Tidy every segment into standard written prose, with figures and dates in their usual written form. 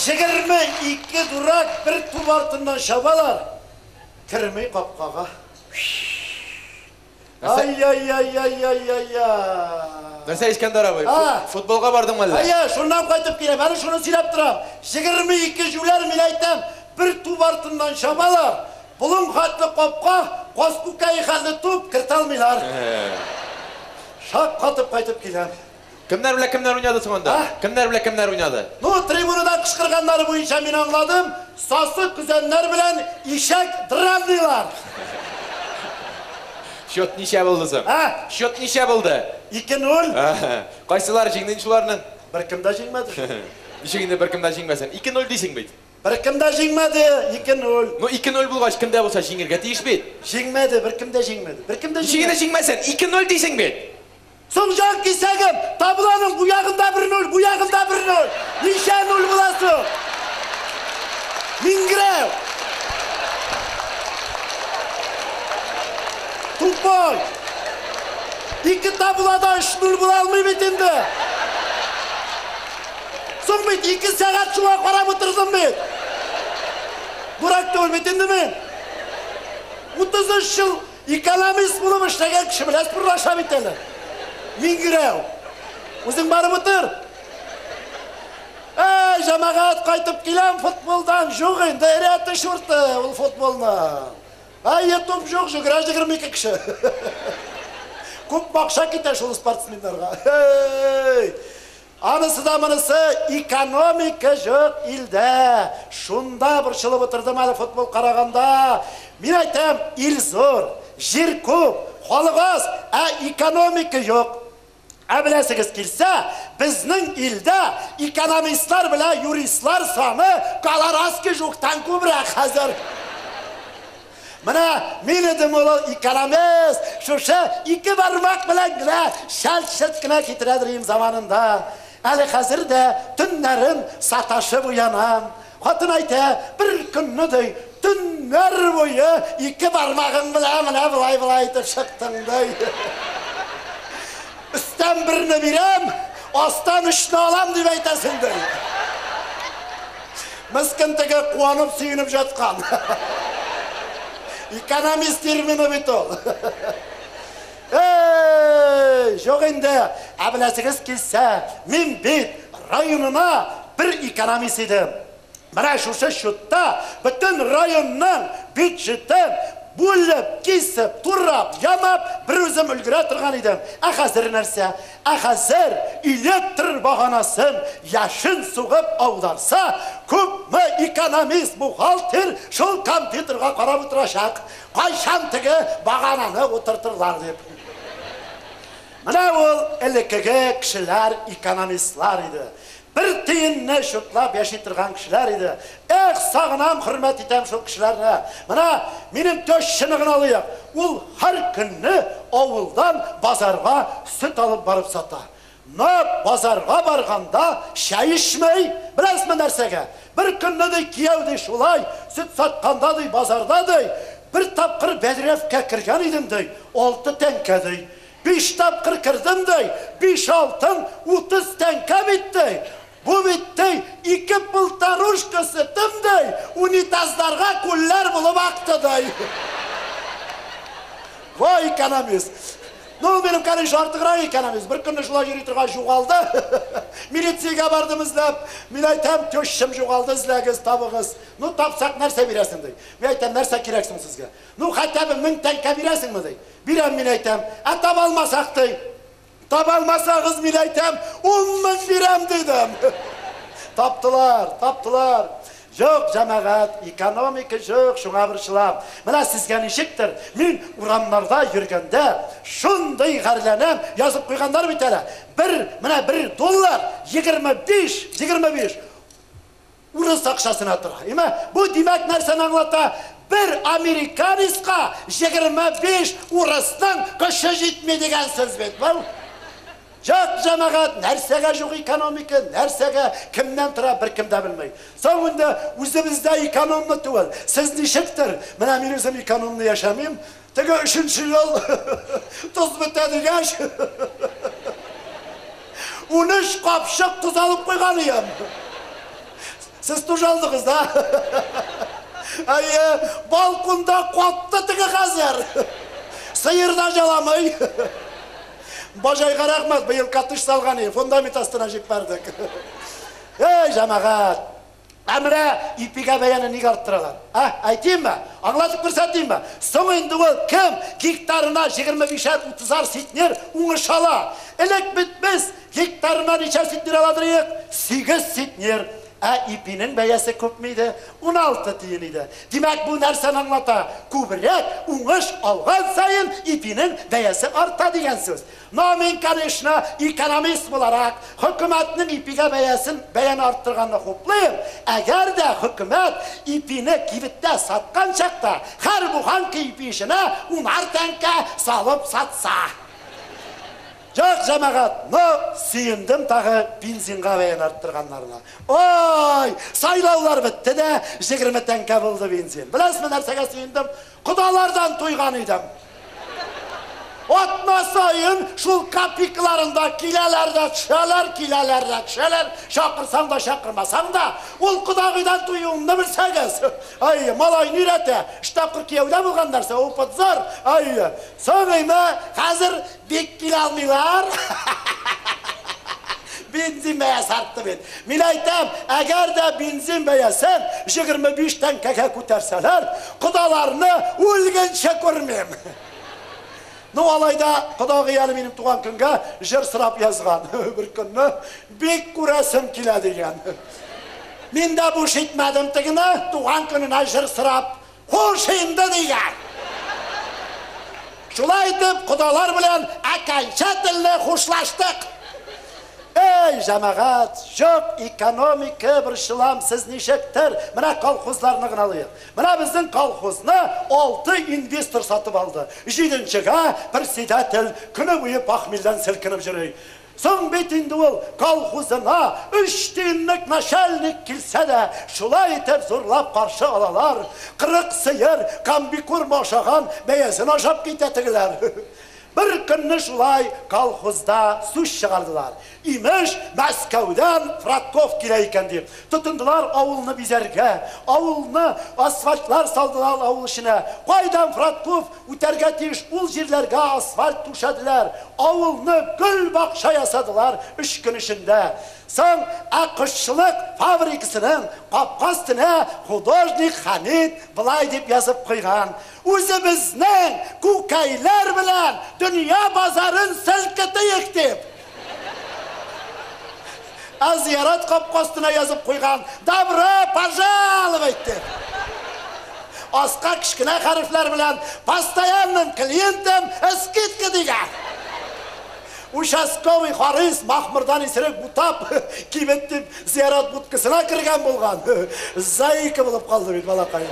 22 дурак бер туп артыннан чабалар. Керми капкага. Ай-яй-яй-яй-яй-яй-яй. Нәрсә, Искәндәр абый, футболга бардың мәллә? Әйе, шуннан кайтып киләм. Әле шуны сөйләп торам. 22 җүләр, мин әйтәм, бер туп артыннан чабалар. Болын хәтле капка, каз күкәе хәтле туп кертә алмыйлар. Шак катып кайтып киләм. Кемнәр белән кемнәр уйнады соң анда? Кемнәр белән кемнәр уйнады? Ну, трибунадан кычкырганнары буенча мин аңладым, сасы көзәннәр белән ишәк дранныйлар. Счет ничә булды соң? А? Счет ничә булды? 2-0. Кайсылар җиңде инде шуларның? Беркем дә җиңмәде. Ничек инде беркем дә җиңмәсен? 2-0 дисең бит. Беркем дә җиңмәде, 2-0. Ну, 2-0 булгач, кем дә булса җиңергә тиеш бит. Җиңмәде, беркем дә җиңмәде. Беркем дә Ничек инде җиңмәде. җиңмәсен? 2-0 дисең бит. Соң җан кисәгем, таблоның бу ягында 1-0, бу ягында 1-0. Ничә 0 була соң? Миңгерәү. Тупой. Ике таблода 3-0 була алмый бит инде. Соң бит 2 сәгать шуңа карап утырдым бит. Дурак түгел бит инде мин. 33 ел экономист булып эшләгән кеше белән спорлаша бит әле. Миңгерәү. Үзең барып утыр. Әй, җәмәгать, кайтып киләм футболдан. Юк инде, рәте шурты ул футболны. Әй, туп юк, жүгерә 22 кеше. Күп акча китә шул спортсменнарга. Әй! Анысы да монысы экономика юк илдә. Шунда борчылып утырдым әле футбол караганда. Мин әйтәм, ил зур, җир күп, халык аз, ә экономика юк. Ә беләсегез килсә, безнең илдә экономистлар белән юристлар саны колорадский жуктан күбрәк хәзер. Менә мин идем ул экономист, шушы ике бармак белән генә шәлт-шелт кенә китерәдер идем заманында. Әле хәзер дә төннәрен саташып уянам. Хатын әйтә, бер көнне ди, төннәр буе ике бармагың белән менә болай-болай итеп чыктың ди. Өстән берне бирәм, астан өчне алам дип әйтәсең ди. Мескен теге куанып сөенеп жаткан. Экономист термины бит ул. Эй, юк инде, ә беләсегез килсә, мин бит районына бер экономист идем. Менә шушы счетта бөтен районның бюджетын бүлеп, кисеп, турап, ямап, бер үзем өлгерә торган идем. Ә хәзер нәрсә? Ә хәзер электр баганасын яшен сугып аударса, күпме экономист, бухгалтер шул компьютерга карап утырачак. Кайчан теге багананы утыртырлар дип. Менә ул элеккеге кешеләр экономистлар иде. Бер тиенне шутлап яши торган кешеләр иде. Эх, сагынам, хөрмәт итәм шул кешеләрне. Менә минем тещаны гына алыйк. Ул һәр көнне авылдан базарга сөт алып барып сата. Но базарга барганда чәй эчмей, беләсезме нәрсәгә? Бер көнне ди кияү ди шулай, сөт сатканда ди базарда ди, бер тапкыр бәдрәфкә кергән идем ди, 6 тәңкә ди. 5 тапкыр кердем ди, 5 алтын 30 тәңкә битте. Бу битте 2 полторушка сөтем ди, унитазларга күлләр булып акты ди. Вай экономист. Ну, минем, конечно, артыграк экономист. Бер көнне шулай йөри торгач югалды. Милициягә бардым эзләп. Мин әйтәм, тещам югалды, эзләгез, табыгыз. Ну, тапсак нәрсә бирәсең ди. Мин әйтәм, нәрсә кирәк соң сезгә? Ну, хотя бы 1000 тәңкә бирәсеңме ди. Бирәм, мин әйтәм. Ә таба алмасак ди. Таба алмасагыз, мин әйтәм, 10 000 бирәм дидем. Таптылар, таптылар. Юк, җәмәгать, экономика юк, шуңа борчылам. Менә сезгә ничектер, мин урамнарда йөргәндә шундый гарьләнәм, язып куйганнар бит әле. Бер, менә бер доллар 25, 25 урыс акчасына тора. Әмма бу димәк нәрсәне аңлата? Бер американецка 25 урысның көче җитми дигән сүз бит бу. Юк, җәмәгать, нәрсәгә юк экономика, нәрсәгә, кемнән тора, беркем дә белми. Соң инде үзебездә экономны түгел. Сез ничектер? Менә мин үзем экономны яшәмим. Теге 3-нче ел тоз бетә дигәч, 13 капчык тоз алып куйган идем. Сез тоже алдыгыз, да? Әйе, балконда катты теге хәзер. Сыер да җаламый. Бажайга рәхмәт, быел катыш салган иде, фундамент астына җибәрдек. Эй, җәмәгать! Ә менә ипигә бәяне нигә арттыралар? Ә, әйтимме? Аңлатып күрсәтимме? Соң инде ул кем гектарына 25-әр, 30-ар центнер уңыш ала? Элек бит без гектарына ничә центнер аладыр идек? 8 центнер. Ә ипинең бәясе күпме иде? 16 тиен иде. Димәк, бу нәрсәне аңлата? Күбрәк уңыш алган саен ипинең бәясе арта дигән сүз. Но мин, конечно, экономист буларак, хөкүмәтнең ипигә бәясен бәяне арттырганны хуплыйм. Әгәр дә хөкүмәт ипине кибеттә саткан чакта, һәр буханка ипи эченә унар тәңкә салып сатса. Юк, җәмәгать, но сөендем тагы бензинга бәяне арттырганнарына. Ой, сайлаулар бетте дә, 20 тәңкә булды бензин. Беләсезме нәрсәгә сөендем? Кодалардан туйган идем. Атна саен шул копейкаларында киләләр дә төшәләр, киләләр дә төшәләр. Чакырсаң да, чакырмасаң да, ул кодагыйдан туюыңны белсәгез. Ай, малай өйрәтә. Өч тапкыр кияүдә булган нәрсә, опыт зур. Ай, соң име, хәзер бик килә алмыйлар. Бензин бәясе артты бит. Мин әйтәм, әгәр дә бензин бәясен 25 тәңкәгә күтәрсәләр, кодаларны үлгәнчә күрмим. Ну, алай да кодагый әле минем туган көнгә җыр сорап язган. Бер көнне бик күрәсем килә дигән. Мин дә буш итмәдем тегене, туган көненә җыр сорап, хуш инде дигән. Шулай итеп, кодалар белән окончательно хушлаштык. Эй, җәмәгать, юк, экономика борчылам, сез ничектер. Менә колхозларны гына алыйк. Менә безнең колхозны 6 инвестор сатып алды. 7-нчегә председатель көне буе похмельдән селкенеп йөри. Соң бит инде ул колхозына 3 тиенлек начальник килсә дә, шулай итеп зурлап каршы алалар. 40 сыер комбикорм ашаган бәясен ашап китә тегеләр. Бер көнне шулай колхозда сүз чыгардылар. Имеш, Мәскәүдән Фродков килә икән дип. Тотындылар авылны бизәргә, авылны асфальтлар салдылар авыл эченә. Кайдан Фродков үтәргә тиеш, ул җирләргә асфальт түшәделәр. Авылны гөл бакча ясадылар 3 көн эчендә. Соң кошчылык фабрикасының капка өстенә художник Хәмид былай дип язып куйган: Үзебезнең күкәйләр белән дөнья базарын селкетейек дип. Ә зиярат капка өстенә язып куйган: Добро пожаловать дип. Аска кечкенә хәрефләр белән постоянным клиентам скидка дигән. Участковый Харис махмырдан исерек бутап кибет дип зиярат будкасына кергән булган. Заика булып калды бит балакай.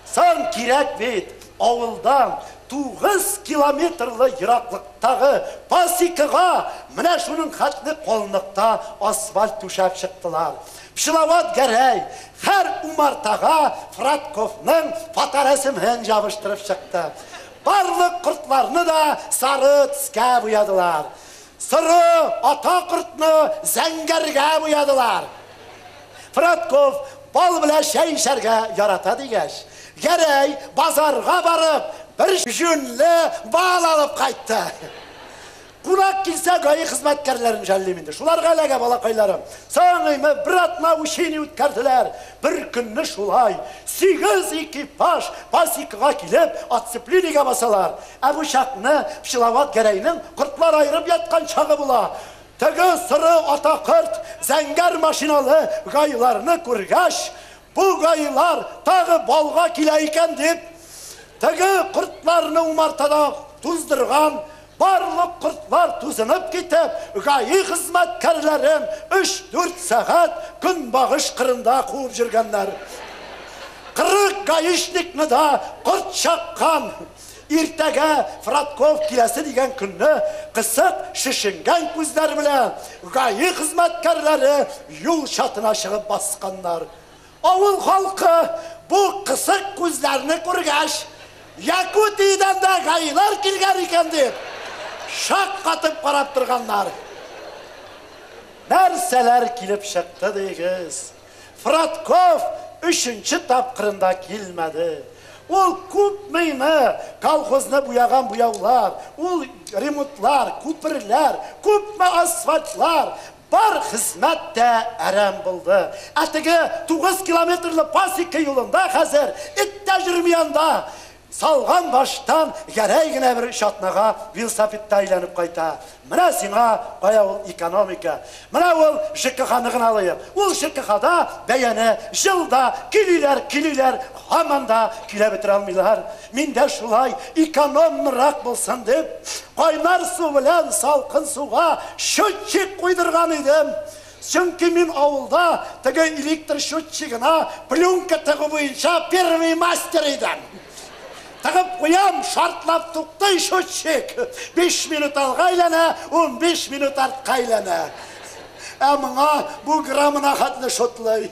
Сан кирәк бит, авылдан 9 километрлы ераклыктагы пасекага менә шуның хәтле калынлыкта асфальт түшәп чыктылар. Пчеловод Гәрәй һәр умартага Фродковның фоторәсемен ябыштырып чыкты. Барлык кортларны да сары төскә буядылар. Соры ата кортны зәңгәргә буядылар. Фродков бал белән чәй эчәргә ярата дигәч, Гәрәй базарга барып бер җүнле бал алып кайтты. Кунак килсә, ГАИ хезмәткәрләрен жәллим инде. Шуларга эләгә балакайларым. Соң име бер атна учение үткәрделәр. Бер көнне шулай 8 экипаж пасекага килеп отцеплениегә басалар. Ә бу чакны Пчеловод Гәрәйнең кортлар аерып яткан чагы була. Теге соры ата корт зәңгәр машиналы ГАИларны күргәч, бу ГАИлар тагы балга килә икән дип, теге кортларны умартада туздырган. Барлык кортлар тузынып китеп, ГАИ хезмәткәрләрен 3-4 сәгать көнбагыш кырында куып йөргәннәр. 40 гаишникны да корт чаккан. Иртәгә Фродков киләсе дигән көнне кысык шешенгән күзләр белән ГАИ хезмәткәрләре юл чатына чыгып басканнар. Авыл халкы бу кысык күзләрне күргәч, Якутиядән дә ГАИлар килгән икән дип, шак катып карап торганнар. Нәрсәләр килеп чыкты дигез. Фродков өченче тапкырында килмәде. Ул күпмейме колхозны буяган буяулар, ул ремонтлар, күперләр, күпме асфальтлар, бар хезмәт тә әрәм булды. Ә теге 9 километрлы пасека юлында хәзер эт тә йөрми анда. Салган баштан гәрәй генә бер чатнага велосипедта әйләнеп кайта. Менә сиңа кая ул экономика. Менә ул ЖКХны гына алыйк. Ул ЖКХда бәяне җылда килиләр, килиләр, һаман да килә бетерә алмыйлар. Мин дә шулай экономнырак булсын дип, кайнар су белән салкын суга счетчик куйдырган идем. Чөнки мин авылда теге электр счетчигына пленка тыгу буенча первый мастер идем. Тыгып куям, шартлап туктый счетчик. 5 минут алга әйләнә, 15 минут артка әйләнә. Ә моңа бу граммына хәтле шотлый.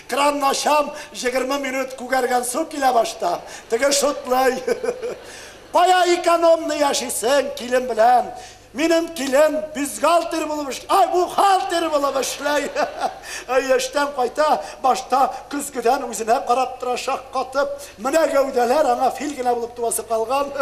Кранны ачам, 20 минут күгәргән су килә башта. Теге шотлый. Кая экономный яшисең килен белән? Минем килен бюстгальтер булып эшли. Ай, бухгалтер булып эшләй. Ай, эштән кайта, башта көзгедән үзенә карап тора, шаккатып. Менә гәүдәләр аңа фил генә булып туасы калган.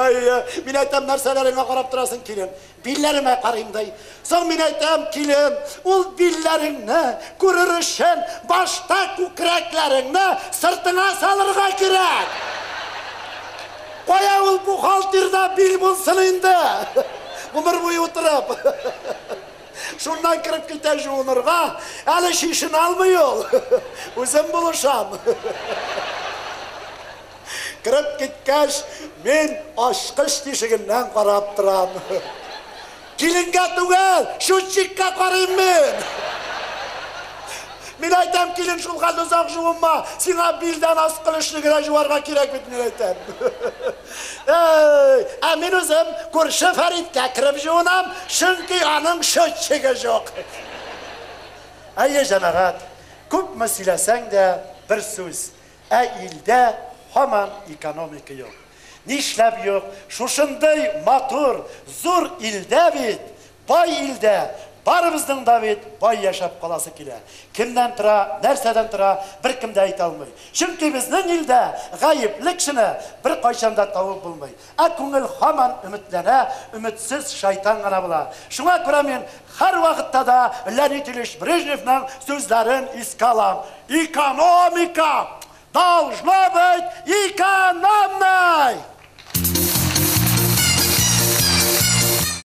Ай, мин әйтәм, нәрсәләреңә карап торасың, килен? Билләремә карыйм ди. Соң мин әйтәм, килен, ул билләреңне күрер өчен башта күкрәкләреңне сыртыңа салырга кирәк. Кая ул бухгалтерда бил булсын инде? Гомер буе утырып. Шуннан кереп китә жуынырга, әле чишенә алмый ул. Үзем булышам. Кереп киткәч, мин ачкыч тишегеннән карап торам. Киленгә түгел, счетчикка карыйм мин. Мин әйтәм, килен, шул хәлне озак жуынма, сиңа билдән аскы өлешне генә жуарга кирәк бит, мин әйтәм. Эй, ә мин үзем күрше Фәриткә кереп жуынам, чөнки аның счетчигы юк. Әйе, җәмәгать, күпме сөйләсәң дә бер сүз, ә илдә һаман экономика юк. Нишләп юк? Шушындый матур, зур илдә бит, бай илдә, барыбызның да бит бай яшәп каласы килә. Кемнән тора, нәрсәдән тора, беркем дә әйтә алмый. Чөнки безнең илдә гаепле кешене бер кайчан да табып булмый. Ә күңел һаман өметләнә, өметсез шайтан гына була. Шуңа күрә мин һәр вакытта да Леонид Ильич Брежневның сүзләрен искә алам. Экономика должна быть экономной!